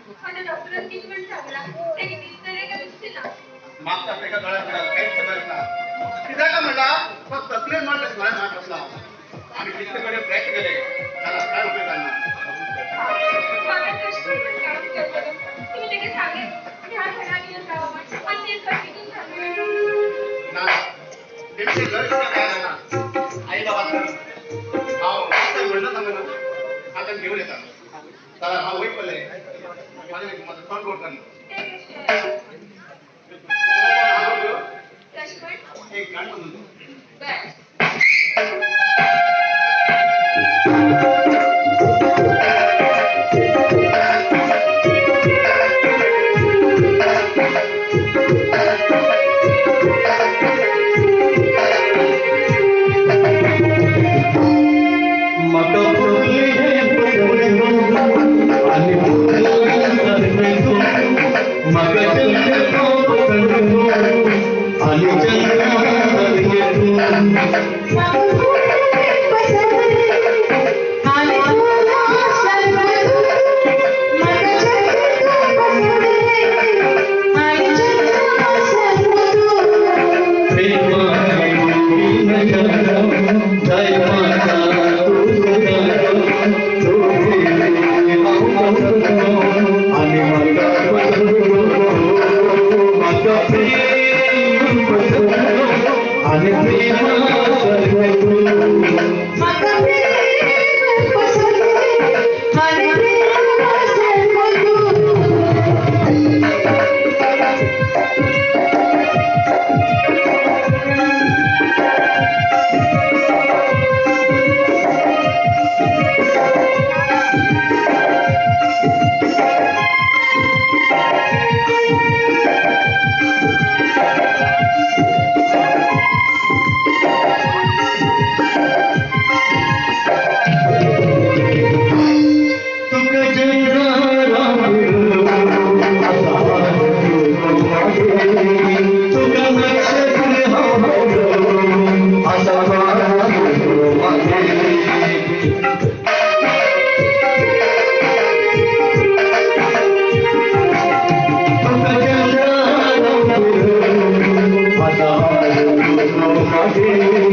आतां डॉक्टरान कितें म्हण सांगलां तें कितें तरी काय दिसना. म्हाका ताका गळ्या कांयच खबर ना. कित्याक म्हणला तो तकलेन मारले गळ्या मार बसला. आमी कितले कडेन प्रयत्न केले जाल्यार काय उपयोग जालना. हांवें कशें म्हण काम करतलो तुमी ताका सांगें ह्या घरा येवन राव म्हण आनी तें कशें सांगलें ना तेमचें घर सुद्दां काय जाणा आई बाबा हांव म्हणणं सांगना आतां घेवन येता. चला हांव वयत पडलें म्हाजें म्हाजो तोंड गोड करना. एक गाणं म्हणून दो. Thank you.